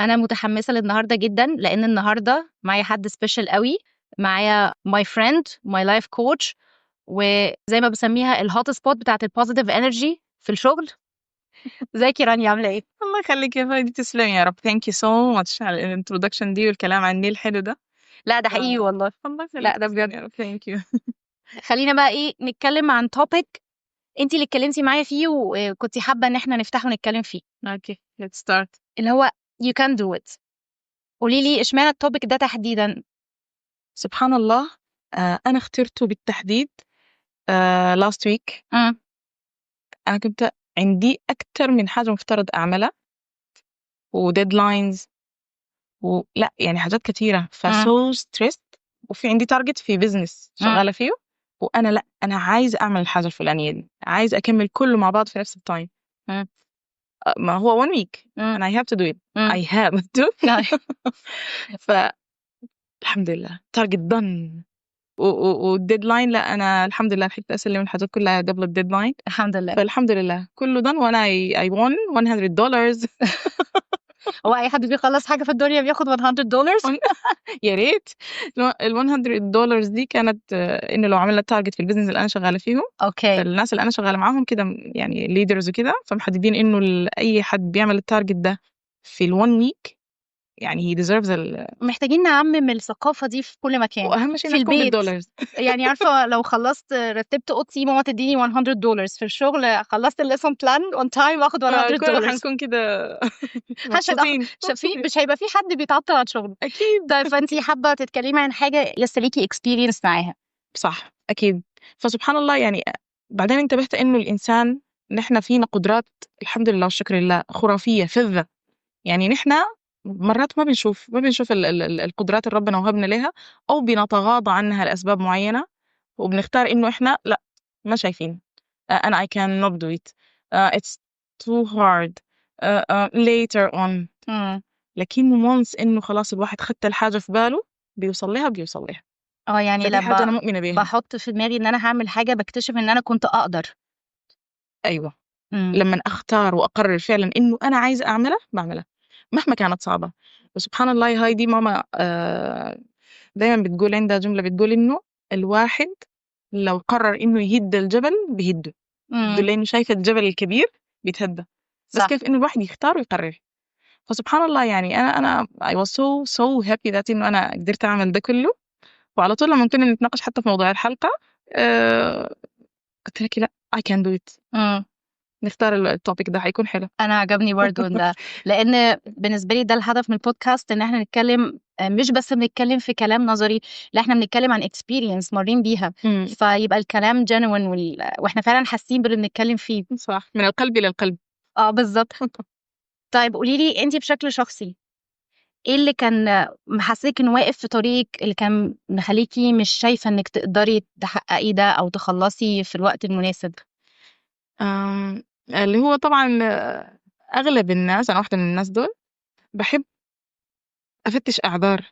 انا متحمسة للنهاردة جدا، لان النهارده معايا حد special قوي، معايا my friend، my life coach، وزي ما بسميها ال hot spot بتاعت ال positive energy في الشغل. ازيك يا رانيا، عامله ايه؟ الله يخليك يا فادي، تسلمي يا رب. thank you so much على ال introduction دي والكلام عني الحلو ده. لا، ده حقيقي والله. الله يخليك. لا، ده بجد. يا رب، thank you. خلينا بقى ايه، نتكلم عن topic انت اللي اتكلمتي معايا فيه وكنتي حابة ان احنا نفتحه ونتكلم فيه. okay، let's start. اللي هو you can do it. قولي لي اشمعنى ال topic ده تحديدا؟ سبحان الله، انا اخترته بالتحديد last week. انا كنت عندي اكثر من حاجة مفترض اعملها و deadlines ولا يعني حاجات كثيره، ف so stressed، وفي عندي target في business شغالة فيه، وانا لا، انا عايزه اعمل الحاجة الفلانية دي، عايزه اكمل كله مع بعض في نفس ال time. ما هو one week and I have to do it. I have to. ف الحمد لله target done وال deadline، لا، انا الحمد لله لحقت اسلم الحاجات كلها قبل ال deadline. الحمد لله. فالحمد لله كله done، وانا I won $100. هو اي حد بيخلص حاجة في الدنيا بياخد $100؟ يا ريت. ال $100 دي كانت انه لو عملنا target في ال business اللي انا شغالة فيه، الناس اللي انا شغالة معاهم كده يعني leaders وكده، فمحددين انه اي حد بيعمل ال target ده في ال 1 week يعني he deserves ال محتاجين نعمم الثقافة دي في كل مكان. واهم شيء في انها تكون البيت. بال dollars. يعني عارفه، لو خلصت رتبت اوضتي ماما تديني $100، في الشغل خلصت ال lesson plan on time اخد 100 كلنا دولار. حنكون كده هاشتاج مبسوطين. مش هيبقى في حد بيتعطل عن شغله. اكيد. طيب، فانتي حابة تتكلمي عن حاجة لسه ليكي experience معاها. صح، اكيد. فسبحان الله، يعني بعدين انتبهت انه الانسان نحن فينا قدرات، الحمد لله والشكر لله، خرافية فذة. يعني نحن مرات ما بنشوف القدرات اللي ربنا وهبنا لها، او بنتغاضى عنها لاسباب معينه، وبنختار انه احنا لا، ما شايفين، انا I cannot do it، it's too hard، later on. لكن once انه خلاص الواحد خد الحاجة في باله، بيوصل لها بيوصل لها. اه، يعني فدي حاجة انا لما مؤمنة بيها. بحط في دماغي ان انا هعمل حاجة بكتشف ان انا كنت اقدر. ايوه. لما اختار واقرر فعلا انه انا عايزه اعملها، بعملها مهما كانت صعبه. وسبحان الله يا هايدي، ماما دايما بتقول، عندها جملة بتقول انه الواحد لو قرر انه يهد الجبل بيهده. بتقول لي انه شايفه الجبل الكبير بيتهدى بس كيف انه الواحد يختار ويقرر. فسبحان الله، يعني انا I was so so happy that انه انا قدرت اعمل ده كله. وعلى طول لما كنا نتناقش حتى في موضوع الحلقه، قلت لك لا، I can do it. نختار ال topic ده، حيكون حلو. انا عجبني برضو ده، لان بالنسبة لي ده الهدف من البودكاست، ان احنا نتكلم، مش بس بنتكلم في كلام نظري، لا، احنا بنتكلم عن experience مارين بيها، فيبقى الكلام genuine واحنا فعلا حاسين باللي بنتكلم فيه. صح، من القلب الى القلب. اه، بالظبط. طيب، قولي لي انت بشكل شخصي، ايه اللي كان محسسك انه واقف في طريقك، اللي كان مخليكي مش شايفه انك تقدري تحققي ده او تخلصي في الوقت المناسب؟ اللي هو طبعا اغلب الناس، انا واحدة من الناس دول، بحب أفتش أعذار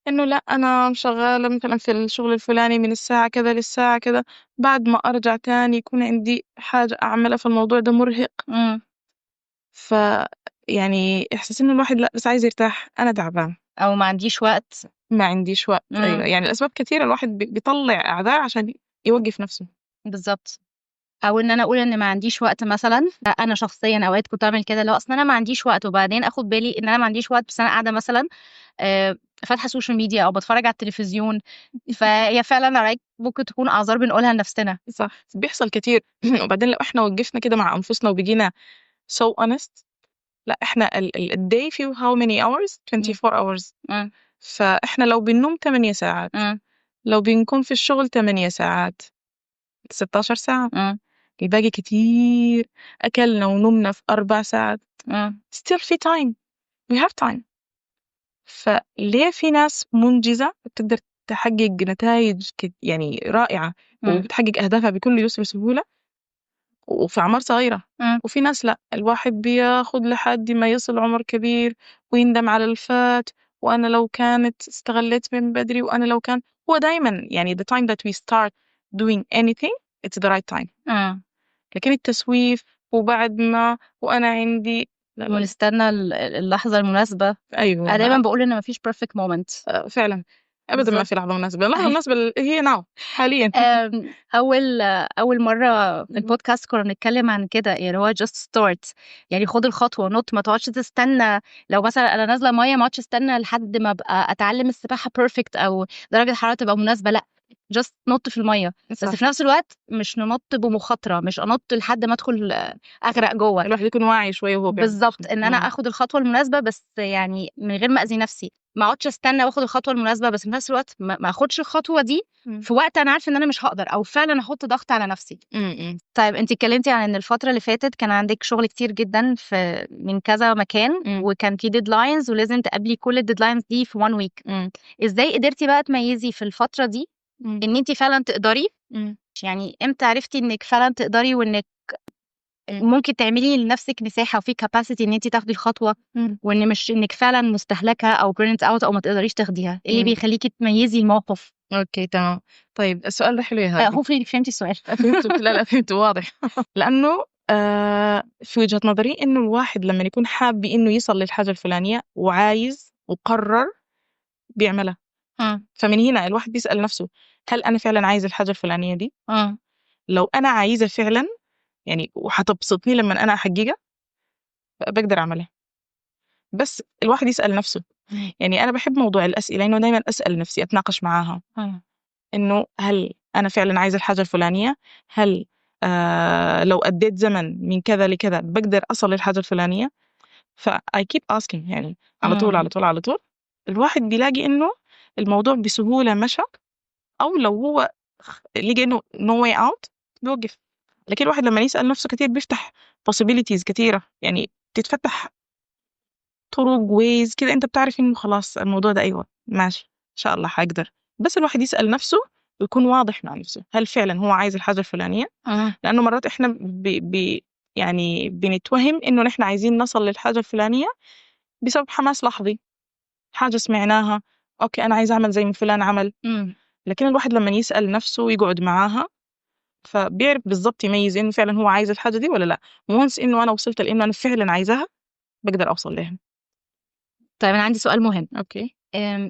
إنه لأ، أنا شغالة مثلا في الشغل الفلاني من الساعة كذا للساعة كذا، بعد ما أرجع تاني يكون عندي حاجة أعملها، فالموضوع ده مرهق. ف يعني إحساس إنه الواحد لأ، بس عايز يرتاح، أنا تعبان. او ما عنديش وقت. ما عنديش وقت. أيوة، يعني الأسباب كثيرة، الواحد بيطلع أعذار عشان يوقف نفسه. بالظبط، او ان انا اقول ان ما عنديش وقت مثلا. انا شخصيا اوقات كنت اعمل كده، لو اصلا انا ما عنديش وقت، وبعدين اخد بالي ان انا ما عنديش وقت بس انا قاعدة مثلا فاتحة social media او بتفرج على التلفزيون. فهي فعلا عليك ممكن تكون اعذار بنقولها لنفسنا. صح، بيحصل كتير. وبعدين لو احنا وقفنا كده مع انفسنا وبقينا so honest، لا، احنا ال day فيه how many hours؟ 24 hours. فاحنا لو بننوم 8 ساعات، لو بنكون في الشغل 8 ساعات، 16 ساعة. الباقي كتير. أكلنا ونمنا في 4 ساعات. Still في time، we have time. فليه في ناس منجزة بتقدر تحقق نتائج يعني رائعة وبتحقق أهدافها بكل يسر وسهولة وفي أعمار صغيرة، وفي ناس لا، الواحد بياخد لحد ما يصل عمر كبير ويندم على الفات، وأنا لو كانت استغليت من بدري، وأنا لو كان. هو دايما يعني the time that we start doing anything، it's the right time. لكن التسويف وبعد ما وأنا عندي لا لا. ونستنى اللحظة المناسبة. أيوة. أنا دايما بقول إن مفيش perfect moment. فعلا أبدا ما في لحظة مناسبة. اللحظة المناسبة هي now حاليا. أول مرة البودكاست كنا بنتكلم عن كده، يعني هو just start، يعني خد الخطوة، نط، ما تقعدش تستنى. لو مثلا أنا نازلة مية ما اقعدش استنى لحد ما أبقى أتعلم السباحة perfect أو درجة الحرارة تبقى مناسبة، لا just نط في المية. بس في نفس الوقت مش ننط بمخاطرة، مش أنط لحد ما أدخل أغرق جوه. الواحد يكون واعي شوية وهو بيعمل. بالظبط، إن أنا آخد الخطوة المناسبة بس يعني من غير ما أذي نفسي، ما اقعدش استنى واخد الخطوة المناسبة، بس في نفس الوقت ما اخدش الخطوة دي في وقت انا عارفه ان انا مش هقدر، او فعلا احط ضغط على نفسي. طيب انت اتكلمتي عن ان الفترة اللي فاتت كان عندك شغل كتير جدا في من كذا مكان، وكان في deadlines ولازم تقابلي كل ال deadlines دي في 1 week. ازاي قدرتي بقى تميزي في الفترة دي ان انت فعلا تقدري؟ يعني امتى عرفتي انك فعلا تقدري وانك ممكن تعملي لنفسك مساحة وفي capacity ان انت تاخدي الخطوة، وان مش انك فعلا مستهلكه او burnt out او ما تقدريش تاخديها؟ ايه اللي بيخليكي تميزي الموقف؟ okay تمام. طيب السؤال ده حلو يا هادي. hopefully انك فهمتي السؤال. فهمته. لا فهمته واضح. لانه في وجهة نظري انه الواحد لما يكون حاب انه يصل للحاجة الفلانية وعايز وقرر بيعملها. فمن هنا الواحد بيسأل نفسه هل انا فعلا عايز الحاجة الفلانية دي؟ لو انا عايزه فعلا يعني وحتبسطني لما انا احققها بقدر اعملها. بس الواحد يسأل نفسه. يعني انا بحب موضوع الاسئلة، انه دايما اسأل نفسي، اتناقش معاها انه هل انا فعلا عايزه الحاجة الفلانية؟ هل لو اديت زمن من كذا لكذا بقدر اصل للحاجة الفلانية؟ ف I keep asking يعني على طول على طول على طول. الواحد بيلاقي انه الموضوع بسهولة مشى، او لو هو لقى انه no way out بيوقف. لكن الواحد لما يسأل نفسه كثير بيفتح possibilities كثيرة، يعني تتفتح طرق ways كده، انت بتعرف انه خلاص الموضوع ده ايوه ماشي ان شاء الله حقدر. بس الواحد يسأل نفسه ويكون واضح مع نفسه هل فعلا هو عايز الحاجة الفلانية؟ لأنه مرات إحنا بي بي يعني بنتوهم إنه نحن عايزين نصل للحاجة الفلانية بسبب حماس لحظي، حاجة سمعناها، okay أنا عايز أعمل زي ما فلان عمل. لكن الواحد لما يسأل نفسه ويقعد معاها فبيعرف بالضبط يميز إنه فعلا هو عايز الحاجة دي ولا لا. once إنه أنا وصلت لإنه أنا فعلا عايزاها بقدر أوصل لها. طيب أنا عندي سؤال مهم. okay.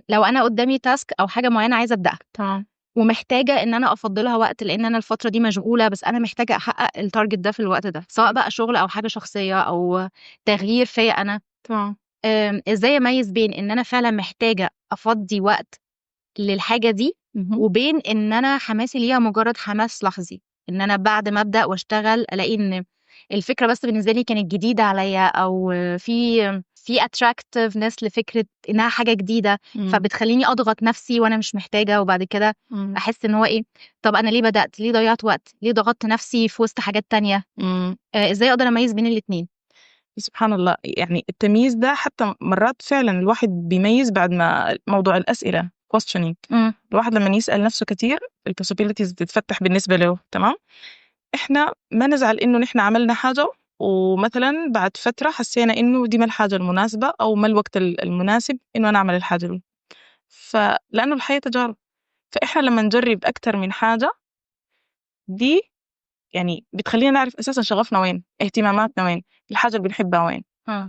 لو أنا قدامي task أو حاجة معينة عايزة أبدأها، ومحتاجة إن أنا أفضلها وقت لأن أنا الفترة دي مشغولة، بس أنا محتاجة أحقق ال target ده في الوقت ده، سواء بقى شغل أو حاجة شخصية أو تغيير فيا أنا. إزاي أميز بين إن أنا فعلا محتاجة أفضي وقت للحاجة دي وبين إن أنا حماسي ليها مجرد حماس لحظي، إن أنا بعد ما أبدأ وأشتغل ألاقي إن الفكرة بس بالنسبة لي كانت جديدة عليا، أو في attractiveness لفكرة إنها حاجة جديدة، فبتخليني أضغط نفسي وأنا مش محتاجة، وبعد كده أحس إن هو إيه، طب أنا ليه بدأت؟ ليه ضيعت وقت؟ ليه ضغطت نفسي في وسط حاجات تانية؟ إزاي أقدر أميز بين الاتنين؟ سبحان الله، يعني التمييز ده حتى مرات فعلا الواحد بيميز بعد ما موضوع الأسئلة questioning. الواحد لما يسأل نفسه كثير ال possibilities بتتفتح بالنسبة له. تمام. إحنا ما نزعل إنه نحن عملنا حاجة ومثلا بعد فترة حسينا إنه دي ما الحاجة المناسبة أو ما الوقت المناسب إنه أنا أعمل الحاجة دي. فلأنه الحياة تجارب، فإحنا لما نجرب أكثر من حاجة دي يعني بتخلينا نعرف أساسا شغفنا وين، اهتماماتنا وين، الحاجة اللي بنحبها وين.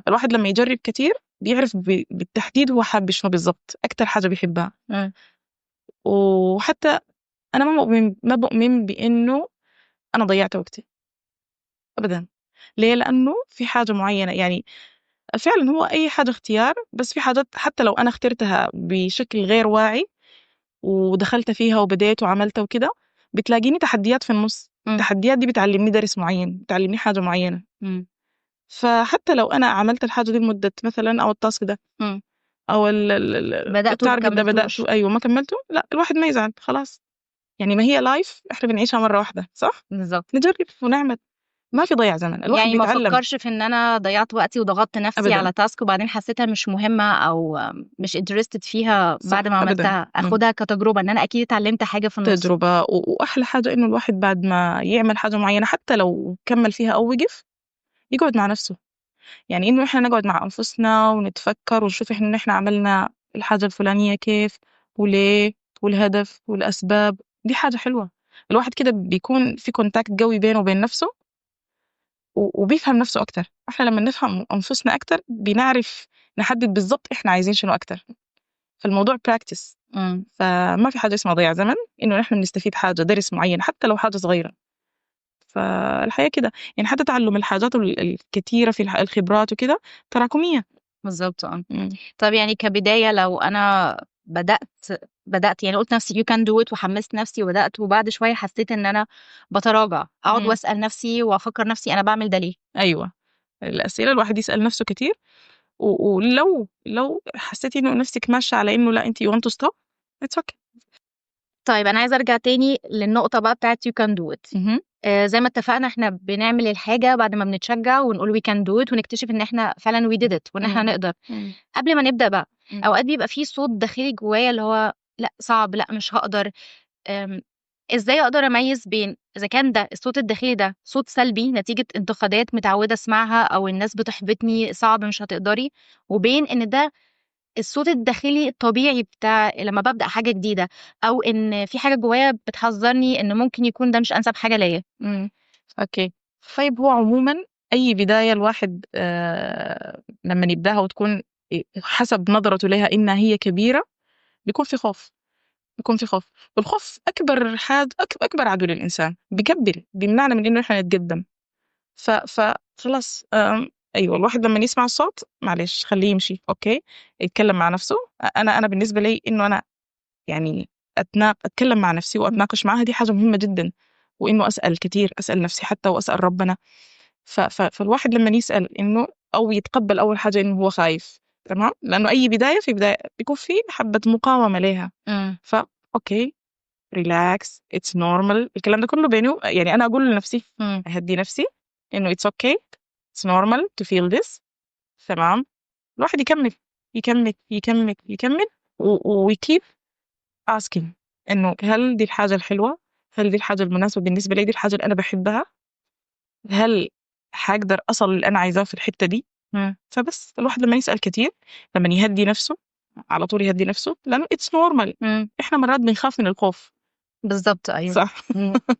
الواحد لما يجرب كثير بيعرف بالتحديد هو حابب شنو بالضبط، أكثر حاجة بيحبها. وحتى أنا ما بؤمن بإنه أنا ضيعت وقتي أبدا. ليه؟ لأنه في حاجة معينة، يعني فعلا هو أي حاجة اختيار، بس في حاجات حتى لو أنا اخترتها بشكل غير واعي ودخلت فيها وبديت وعملتها وكده، بتلاقيني تحديات في النص. التحديات دي بتعلمني درس معين، بتعلمني حاجة معينة. فحتى لو أنا عملت الحاجة دي لمدة مثلا، أو ال task ده أو بدأته ال target ده وما كملتوش. بدأته، أيوة ما كملته، لا الواحد ما يزعل خلاص. يعني ما هي life إحنا بنعيشها مرة واحدة، صح؟ بالظبط. نجرب ونعمل، ما في ضياع زمن، الواحد يعني ما بيتعلم. فكرش في ان انا ضيعت وقتي وضغطت نفسي أبداً. على task وبعدين حسيتها مش مهمة او مش interested فيها صح، بعد ما أبداً. عملتها، اخدها كتجربة ان انا اكيد اتعلمت حاجة في النص. تجربه. واحلى حاجة انه الواحد بعد ما يعمل حاجة معينة حتى لو كمل فيها او وقف يقعد مع نفسه. يعني انه احنا نقعد مع انفسنا ونتفكر ونشوف احنا نحن عملنا الحاجة الفلانية كيف وليه والهدف والاسباب. دي حاجة حلوة، الواحد كده بيكون في contact قوي بينه وبين نفسه، وبيفهم نفسه أكتر. إحنا لما نفهم أنفسنا أكتر بنعرف نحدد بالضبط إحنا عايزين شنو أكتر. فالموضوع practice. فما في حاجة اسمها ضياع زمن، إنه نحن بنستفيد حاجة، درس معين حتى لو حاجة صغيرة. فالحياة كده يعني، حتى تعلم الحاجات الكثيرة في الخبرات وكده تراكمية. بالظبط اه. طب يعني كبداية، لو أنا بدأت يعني قلت نفسي you can do it وحمست نفسي وبدأت، وبعد شوية حسيت إن أنا بتراجع، أقعد وأسأل نفسي وأفكر نفسي أنا بعمل ده ليه؟ أيوة، الأسئلة الواحد يسأل نفسه كتير، ولو حسيتي إنه نفسك ماشية على إنه لا، أنت you want to stop، it's okay. طيب، أنا عايزة أرجع تاني للنقطة بقى بتاعت you can do it. زي ما اتفقنا، احنا بنعمل الحاجة بعد ما بنتشجع ونقول we can do it ونكتشف ان احنا فعلا we did it وان احنا نقدر. قبل ما نبدأ بقى، اوقات بيبقى في صوت داخلي جوايا اللي هو لا صعب، لا مش هقدر. ازاي اقدر اميز بين اذا كان ده الصوت الداخلي ده صوت سلبي نتيجة انتقادات متعودة اسمعها او الناس بتحبطني، صعب، مش هتقدري، وبين ان ده الصوت الداخلي الطبيعي بتاع لما ببدأ حاجة جديدة، او ان في حاجة جوايا بتحذرني ان ممكن يكون ده مش انسب حاجة ليا؟ okay، طيب، هو عموما اي بداية الواحد لما يبداها وتكون حسب نظرته لها انها هي كبيره، بيكون في خوف، بيكون في خوف، والخوف اكبر حاجه، اكبر عدو للانسان، بيكبل، بيمنعنا من انه احنا نتقدم. فخلاص، ايوه، الواحد لما يسمع الصوت، معلش، خليه يمشي، okay، يتكلم مع نفسه. انا بالنسبة لي انه انا يعني اتكلم مع نفسي واتناقش معها، دي حاجة مهمة جدا، وانه اسال كثير، اسال نفسي حتى واسال ربنا. فالواحد لما يسال انه او يتقبل اول حاجة انه هو خايف، تمام، لانه اي بدايه، في بداية بيكون في حبه مقاومة لها. ف okay، relax، it's normal. الكلام ده كله بيني، يعني انا اقول لنفسي، اهدي نفسي انه it's okay، it's normal to feel this. تمام، الواحد يكمل يكمل يكمل يكمل و keep asking انه هل دي الحاجة الحلوة؟ هل دي الحاجة المناسبة بالنسبة لي؟ دي الحاجة اللي أنا بحبها؟ هل حقدر أصل اللي أنا عايزاه في الحتة دي؟ فبس الواحد لما يسأل كتير، لما يهدي نفسه، على طول يهدي نفسه، لأنه it's normal. إحنا مرات بنخاف من الخوف. بالظبط، ايوه. صح.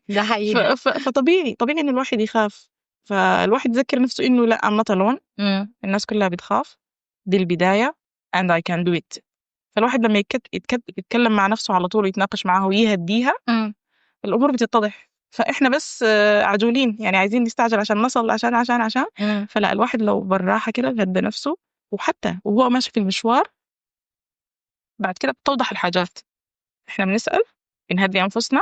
ده حقيقي. فطبيعي، طبيعي إن الواحد يخاف. فالواحد يذكر نفسه إنه لا، I'm not alone. الناس كلها بتخاف، دي البداية and I can do it. فالواحد لما يتكلم مع نفسه على طول ويتناقش معاها ويهديها، الأمور بتتضح. فإحنا بس عجولين، يعني عايزين نستعجل عشان نصل، عشان عشان عشان. فلا، الواحد لو بالراحة كده هدى نفسه، وحتى وهو ماشي في المشوار، بعد كده بتوضح الحاجات. إحنا بنسأل، بنهدي أنفسنا.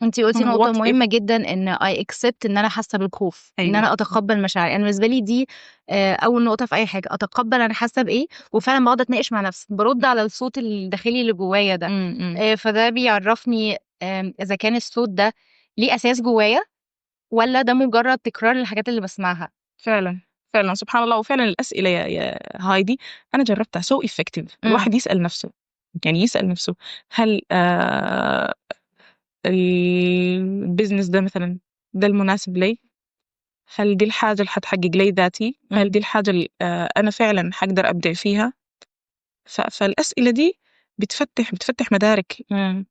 انتي قلتي نقطة what if مهمة جدا، ان I accept ان انا حاسة بالخوف، ان انا اتقبل مشاعري. انا بالنسبة لي دي اول نقطة في اي حاجة، اتقبل انا حاسة بايه، وفعلا بقعد اتناقش مع نفسي، برد على الصوت الداخلي اللي جوايا ده. فده بيعرفني اذا كان الصوت ده ليه اساس جوايا ولا ده مجرد تكرار للحاجات اللي بسمعها. فعلا فعلا، سبحان الله. وفعلا الأسئلة يا هايدي أنا جربتها، so effective. الواحد يسأل نفسه، يعني يسأل نفسه هل ال business ده مثلا ده المناسب لي؟ هل دي الحاجة اللي حتحقق لي ذاتي؟ هل دي الحاجة اللي أنا فعلا حقدر أبدع فيها؟ فالأسئلة دي بتفتح مدارك،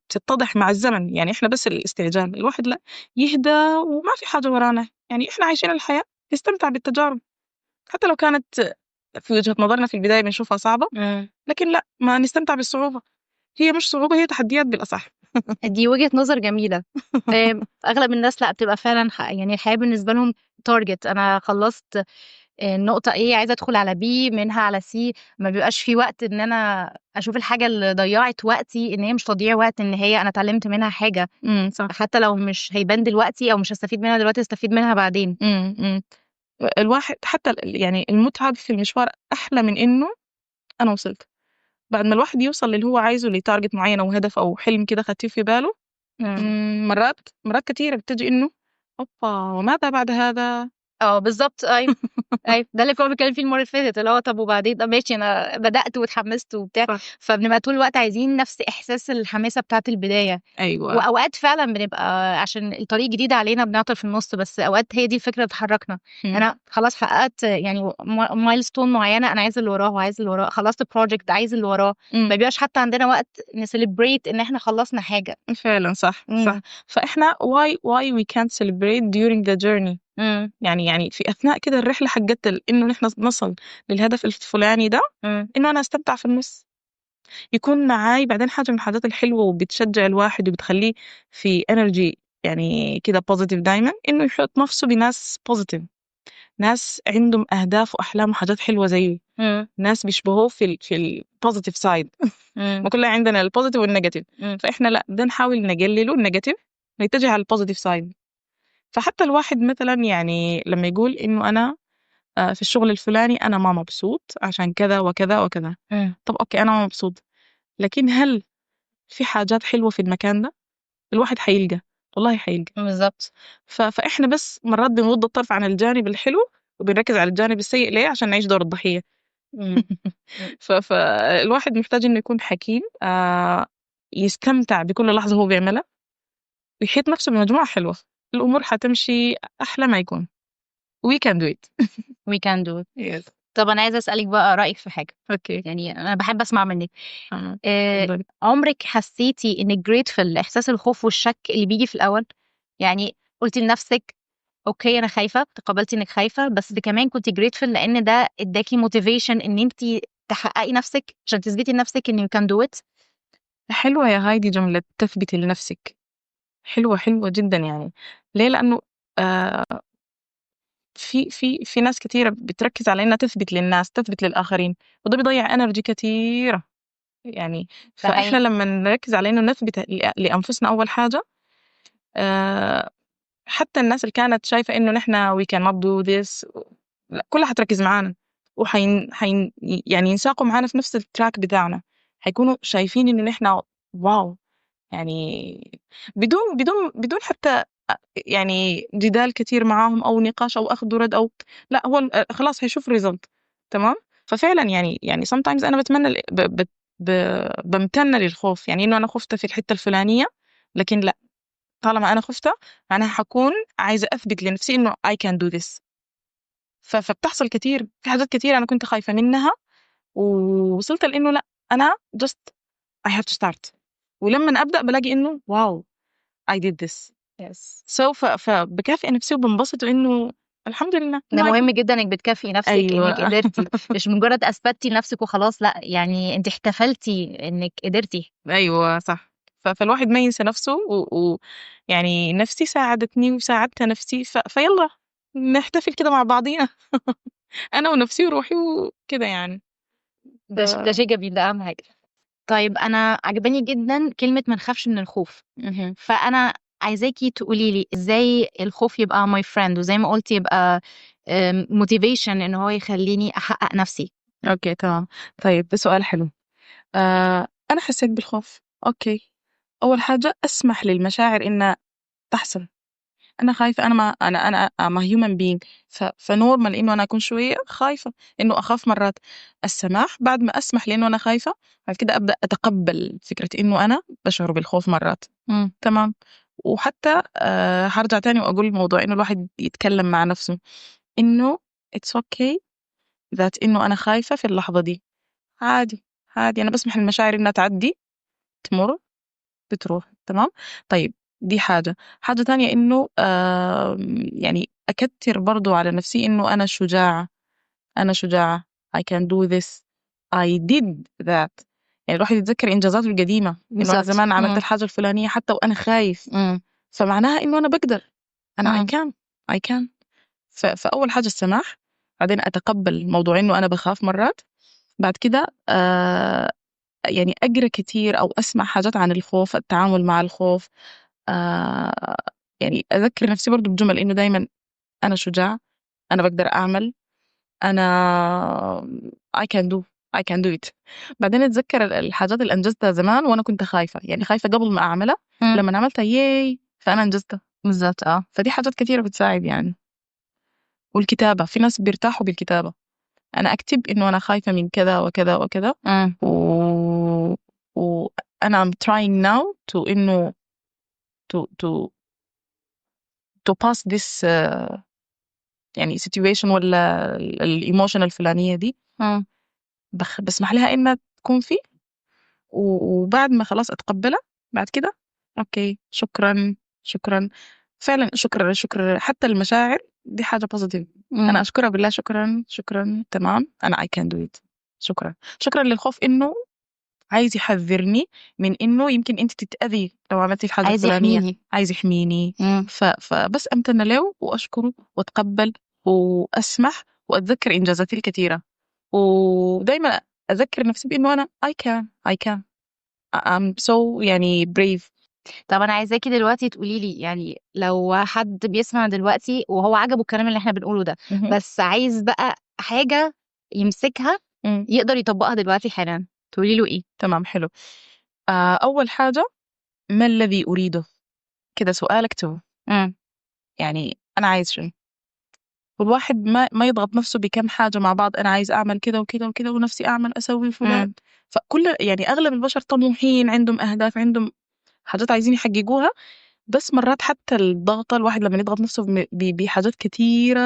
بتتضح مع الزمن. يعني إحنا بس الاستعجال، الواحد لا يهدى، وما في حاجة ورانا، يعني إحنا عايشين الحياة، نستمتع بالتجارب حتى لو كانت في وجهة نظرنا في البداية بنشوفها صعبة. لكن لا، ما نستمتع بالصعوبة، هي مش صعوبة، هي تحديات بالأصح. دي وجهة نظر جميلة. أغلب الناس لا، بتبقى فعلا يعني الحياة بالنسبة لهم target، أنا خلصت النقطة A، عايزة أدخل على B، منها على C، ما بيبقاش في وقت إن أنا أشوف الحاجة اللي ضيعت وقتي إن هي مش تضييع وقت، إن هي أنا اتعلمت منها حاجة. صح. حتى لو مش هيبان دلوقتي أو مش هستفيد منها دلوقتي، استفيد منها بعدين. الواحد حتى يعني المتعة في المشوار أحلى من إنه أنا وصلت. بعد ما الواحد يوصل للي هو عايزه، ل target معين أو هدف أو حلم كده خدتيه في باله، مرات مرات كثيرة بتجي إنه أوبا، وماذا بعد هذا؟ اه بالظبط، ايوه، ده اللي كنا بنتكلم فيه المرة اللي فاتت، اللي هو طب وبعدين؟ طب ماشي، انا بدات واتحمست وبتاع. فبنبقى طول الوقت عايزين نفس احساس الحماسة بتاعت البدايه. واوقات فعلا بنبقى عشان الطريق جديد علينا بنعطل في النص، بس اوقات هي دي الفكرة اللي بتحركنا. انا خلاص حققت يعني milestone معينه، انا عايز اللي وراه وعايز اللي وراه، خلصت project، عايز اللي وراه. ما بيبقاش حتى عندنا وقت ن celebrate ان احنا خلصنا حاجه. فعلا، صح. صح. فاحنا why we can't celebrate during the journey؟ يعني في أثناء كده الرحلة حقت إنه نحن نصل للهدف الفلاني ده، إنه أنا أستمتع في النص، يكون معاي بعدين حاجة من الحاجات الحلوة وبتشجع الواحد وبتخليه في energy يعني كده positive دايما، إنه يحط نفسه بناس positive، ناس عندهم أهداف وأحلام وحاجات حلوة زيه، ناس بيشبهوه في ال positive side. ما كلنا عندنا ال positive وال negative، فإحنا لا، ده نحاول نقلله ال negative، نتجه على ال positive side. فحتى الواحد مثلا يعني لما يقول إنه أنا في الشغل الفلاني أنا ما مبسوط عشان كذا وكذا وكذا، طب okay أنا ما مبسوط، لكن هل في حاجات حلوة في المكان ده؟ الواحد حيلقى، والله حيلقى. فإحنا بس مرات بنغض الطرف عن الجانب الحلو وبنركز على الجانب السيء. ليه؟ عشان نعيش دور الضحية. فالواحد محتاج إنه يكون حكيم، يستمتع بكل لحظة هو بيعملها، ويحيط نفسه بمجموعة حلوة، الأمور حتمشي أحلى ما يكون. We can do it. We can do it. Yes. طب أنا عايزة أسألك بقى رأيك في حاجة. okay. يعني أنا بحب أسمع منك. اتفضلي. عمرك حسيتي إنك grateful لإحساس الخوف والشك اللي بيجي في الأول؟ يعني قلتي لنفسك okay أنا خايفة، تقبلتي إنك خايفة، بس كمان كنتي grateful لأن ده اداكي motivation إن أنت تحققي نفسك عشان تثبتي لنفسك إن you can do it. حلوة يا هايدي جملة تثبتي لنفسك، حلوة، حلوة جدا. يعني ليه؟ لأنه في ناس كثيرة بتركز على إنها تثبت للناس، تثبت للآخرين، وده بيضيع energy كثيرة يعني. فإحنا لما نركز على إنه نثبت لأنفسنا أول حاجة، حتى الناس اللي كانت شايفة إنه نحن we cannot do this، لا، كلها حتركز معانا وحين حين يعني ينساقوا معانا في نفس ال track بتاعنا، حيكونوا شايفين إنه نحن wow، يعني بدون حتى يعني جدال كثير معاهم أو نقاش أو أخذ ورد أو لا، هو خلاص هيشوف result. تمام. ففعلا يعني sometimes أنا بتمنى بمتن للخوف، يعني إنه أنا خفت في الحتة الفلانية، لكن لا، طالما أنا خفت معناها حكون عايزة أثبت لنفسي إنه I can do this. فبتحصل كثير، في حاجات كثير أنا كنت خايفة منها ووصلت لإنه لا، أنا just I have to start، ولما أبدأ بلاقي إنه wow I did this. So فبكافئ نفسي وبنبسط إنه الحمد لله. ده مهم جدا انك بتكافئي نفسك انك قدرتي، مش مجرد اثبتي لنفسك وخلاص، لا يعني انت احتفلتي انك قدرتي. ايوه صح. فالواحد ما ينسى نفسه يعني نفسي ساعدتني وساعدت نفسي، فيلا نحتفل كده مع بعضينا انا ونفسي وروحي وكده يعني. ده شيء جميل، ده اهم حاجه. طيب انا عجباني جدا كلمه ما نخافش من الخوف، فانا عايزاكي تقولي لي ازاي الخوف يبقى my friend، وزي ما قلتي يبقى motivation ان هو يخليني احقق نفسي. okay تمام. طيب ده سؤال حلو. انا حسيت بالخوف، okay، اول حاجه اسمح للمشاعر انها تحصل. انا خايفه، انا ما انا انا I'm a human being، ف normal انه انا اكون شويه خايفه، انه اخاف مرات. السماح، بعد ما اسمح لانه انا خايفه، بعد كده ابدا اتقبل فكره انه انا بشعر بالخوف مرات. تمام. وحتى هرجع تاني واقول موضوع انه الواحد يتكلم مع نفسه انه it's okay that انه انا خايفه في اللحظه دي، عادي عادي، انا بسمح للمشاعر انها تعدي، تمر، بتروح. تمام. طيب دي حاجة. حاجة تانية إنه يعني أكتر برضو على نفسي إنه أنا شجاعة، أنا شجاعة، I can do this، I did that. يعني الواحد يتذكر إنجازاته القديمة، إنه أنا زمان عملت الحاجة الفلانية حتى وأنا خايف، فمعناها إنه أنا بقدر، أنا I can، I can. فأول حاجة السماح، بعدين أتقبل موضوع إنه أنا بخاف مرات، بعد كده يعني أقرأ كتير أو أسمع حاجات عن الخوف، التعامل مع الخوف، يعني أذكر نفسي برضو بجمل إنه دايما أنا شجاع، أنا بقدر أعمل، أنا I can do، I can do it. بعدين أتذكر الحاجات اللي أنجزتها زمان وأنا كنت خايفة، يعني خايفة قبل ما أعملها، لما عملتها yay، فأنا أنجزتها. بالظبط. فدي حاجات كثيرة بتساعد يعني. والكتابة، في ناس بيرتاحوا بالكتابة. أنا أكتب إنه أنا خايفة من كذا وكذا وكذا، وأنا I'm trying now to إنه to pass this يعني situation ولا ال emotion الفلانية دي. بسمح لها إنها تكون فيه، وبعد ما خلاص أتقبلها بعد كده okay شكرا شكرا، فعلا شكرا شكرا، حتى المشاعر دي حاجة positive. أنا أشكرها بالله، شكرا شكرا، تمام، أنا I can do it، شكرا شكرا للخوف إنه عايز يحذرني من إنه يمكن أنت تتأذي لو عملتي الحاجة عايز الفلانية. يحميني. عايز يحميني. فبس أمتن له وأشكره وأتقبل وأسمح وأتذكر إنجازاتي الكثيرة، ودايما أذكر نفسي بإنه أنا I can، I can، I'm so يعني brave. طب أنا عايزاكي دلوقتي تقولي لي، يعني لو حد بيسمع دلوقتي وهو عجبه الكلام اللي احنا بنقوله ده، بس عايز بقى حاجة يمسكها يقدر يطبقها دلوقتي حالا، تقولي له إيه؟ تمام، حلو. أول حاجة، ما الذي أريده؟ كده سؤال اكتبه. يعني أنا عايز شنو؟ والواحد ما يضغط نفسه بكم حاجة مع بعض، أنا عايز أعمل كده وكده وكده ونفسي أعمل أسوي فلان. فكل يعني أغلب البشر طموحين، عندهم أهداف، عندهم حاجات عايزين يحققوها، بس مرات حتى الضغط، الواحد لما يضغط نفسه بحاجات كتيرة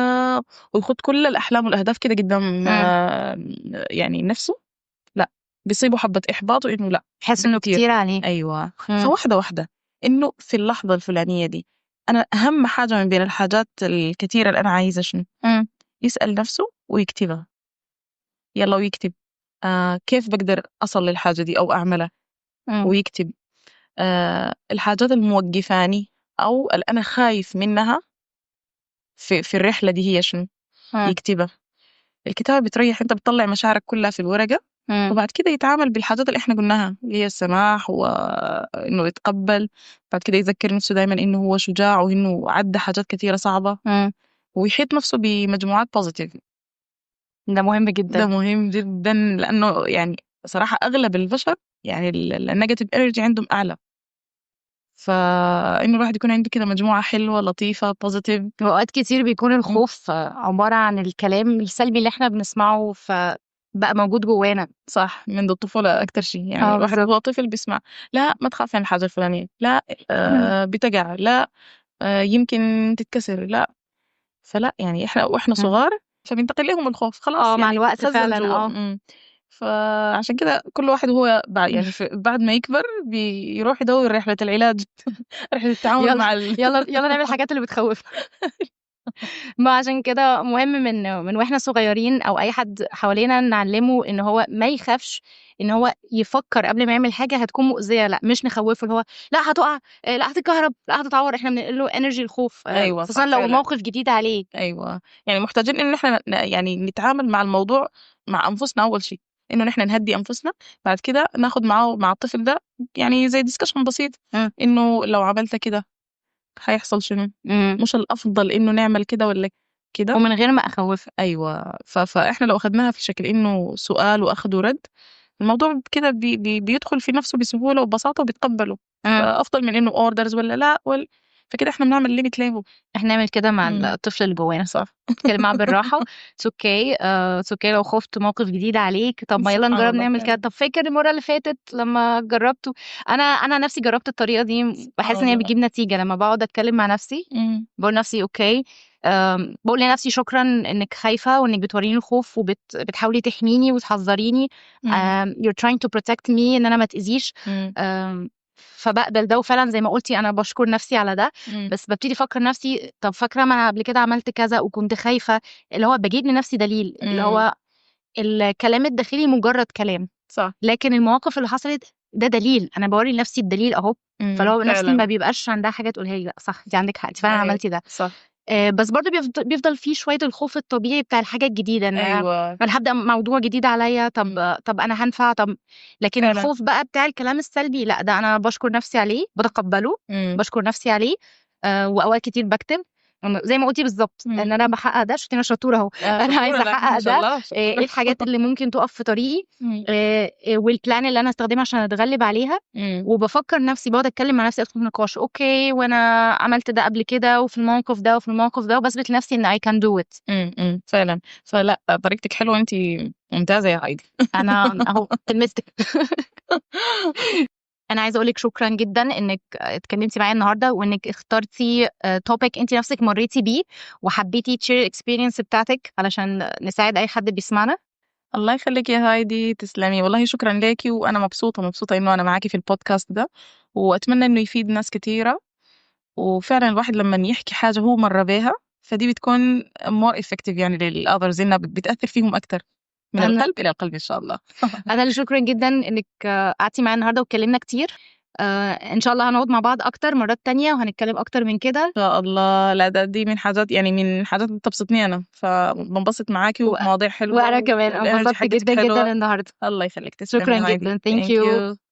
ويخد كل الأحلام والأهداف كده قدام يعني نفسه، لا بيصيبه حبة إحباط وإنه لا، حس إنه كتير. كتير عليه. أيوة. فواحدة واحدة، إنه في اللحظة الفلانية دي أنا أهم حاجة من بين الحاجات الكتيرة اللي أنا عايزة شنو؟ يسأل نفسه ويكتبها. يلا ويكتب، كيف بقدر أصل للحاجة دي أو أعملها؟ ويكتب الحاجات الموقفاني أو اللي أنا خايف منها في الرحلة دي هي شنو؟ يكتبها. الكتابة بتريح، أنت بتطلع مشاعرك كلها في الورقة. وبعد كده يتعامل بالحاجات اللي إحنا قلناها اللي هي السماح وإنه يتقبل. بعد كده يذكر نفسه دايما إنه هو شجاع وإنه عدى حاجات كثيرة صعبة. ويحيط نفسه بمجموعات positive. ده مهم جدا. ده مهم جدا، لأنه صراحة أغلب البشر ال negative energy عندهم أعلى، فإنه الواحد يكون عنده كده مجموعة حلوة لطيفة positive. وأوقات كتير بيكون الخوف عبارة عن الكلام السلبي اللي إحنا بنسمعه، فبقى موجود جوانا. صح، منذ الطفولة أكتر شيء. الواحد وهو طفل بيسمع لا ما تخافي من الحاجة الفلانية، لا، بتقع، لا، يمكن تتكسر، لا. فلا إحنا وإحنا صغار فبينتقل لهم الخوف خلاص، مع الوقت بيتخزن فعلاً، جوا. فعشان كده كل واحد هو بعد ما يكبر بيروح يدور رحلة العلاج، رحلة التعامل مع يلا نعمل الحاجات اللي بتخوفنا. ما عشان كده مهم من واحنا صغيرين او اي حد حوالينا نعلمه ان هو ما يخافش، ان هو يفكر قبل ما يعمل حاجه هتكون مؤذيه، لا مش نخوفه اللي هو لا هتقع، لا هتتكهرب، لا هتتعور. احنا بنقول له energy الخوف، خصوصا لو موقف جديد عليه. محتاجين ان احنا نتعامل مع الموضوع مع انفسنا اول شيء، انه نحن نهدي انفسنا، بعد كده ناخد مع الطفل ده زي discussion بسيط، انه لو عملت كده هيحصل شنو؟ مش الافضل انه نعمل كده ولا كده؟ ومن غير ما اخوفه. فاحنا لو اخذناها في شكل انه سؤال واخذ ورد، الموضوع كده بيدخل في نفسه بسهولة وببساطة وبيتقبله. فأفضل من إنه orders ولا لا فكده إحنا بنعمل limit ليه. إحنا نعمل كده مع الطفل اللي جوانا. نتكلم معاه بالراحة. It's okay. It's okay لو خفت موقف جديد عليك. طب ما يلا سبحان نجرب الله نعمل فعلاً. كده. طب فاكر المرة اللي فاتت لما جربته؟ أنا نفسي جربت الطريقة دي، سبحان بحس إن هي الله. بتجيب نتيجة. لما بقعد أتكلم مع نفسي، بقول لنفسي okay، بقول لنفسي شكراً إنك خايفة وإنك بتوريني الخوف وبتحاولي تحميني وتحذريني. You're trying to protect me إن أنا ما تأذيش. فبقبل ده، وفعلا زي ما قلتي أنا بشكر نفسي على ده. بس ببتدي أفكر نفسي، طب فاكرة ما أنا قبل كده عملت كذا وكنت خايفة، اللي هو بجيب لنفسي دليل، اللي هو الكلام الداخلي مجرد كلام. لكن المواقف اللي حصلت ده دليل، أنا بوري لنفسي الدليل أهو. فلو نفسي ما بيبقاش عندها حاجة تقولها لي، لا صح انت عندك حق، انت فعلا عملتي ده. بس برضو بيفضل فيه شوية الخوف الطبيعي بتاع الحاجة الجديدة، إن أنا أنا هبدأ موضوع جديد عليا، طب أنا هنفع، طب لكن الخوف بقى بتاع الكلام السلبي لا، ده أنا بشكر نفسي عليه، بتقبله، بشكر نفسي عليه. وأوقات كتير بكتب زي ما قلتي بالظبط، إن أنا بحقق ده، شفتي أنا شطورة أهو. أنا شطورة، عايزة لا، أحقق ما شاء ده. الله، شطورة. إيه الحاجات اللي ممكن تقف في طريقي؟ وال plan اللي أنا هستخدمها عشان أتغلب عليها. وبفكر نفسي، بقعد أتكلم مع نفسي، أدخل في نقاش، okay وأنا عملت ده قبل كده، وفي الموقف ده وفي الموقف ده، وبثبت لنفسي إن I can do it. فعلاً. فلا، طريقتك حلوة، أنتِ ممتازة يا هايدي. أنا أهو تلمستك. أنا عايزة أقولك شكراً جداً إنك اتكلمتي معايا النهاردة، وإنك اخترتي topic أنتي نفسك مريتي بيه وحبيتي تشير experience بتاعتك علشان نساعد أي حد بيسمعنا. الله يخليك يا هايدي، تسلمي والله، شكراً ليكي، وأنا مبسوطة إنه أنا معاكي في البودكاست ده، وأتمنى إنه يفيد ناس كتيرة. وفعلاً الواحد لما يحكي حاجة هو مر بيها فدي بتكون more effective يعني لل others، إنها بتأثر فيهم أكتر من القلب إلى القلب إن شاء الله. أنا اللي شكرا جدا إنك قعدتي معايا النهارده واتكلمنا كتير. ان شاء الله هنقعد مع بعض اكتر مرات تانية وهنتكلم اكتر من كده. ان شاء الله. لا، ده دي من حاجات، يعني من حاجات بتبسطني انا، فبنبسط معاكي ومواضيع حلوه. وانا كمان وال energy انبسطت حقتك جدا جدا حلوة. النهارده. الله يخليك، تسلمي شكرا يا هايدي. جدا، thank Thank you. you.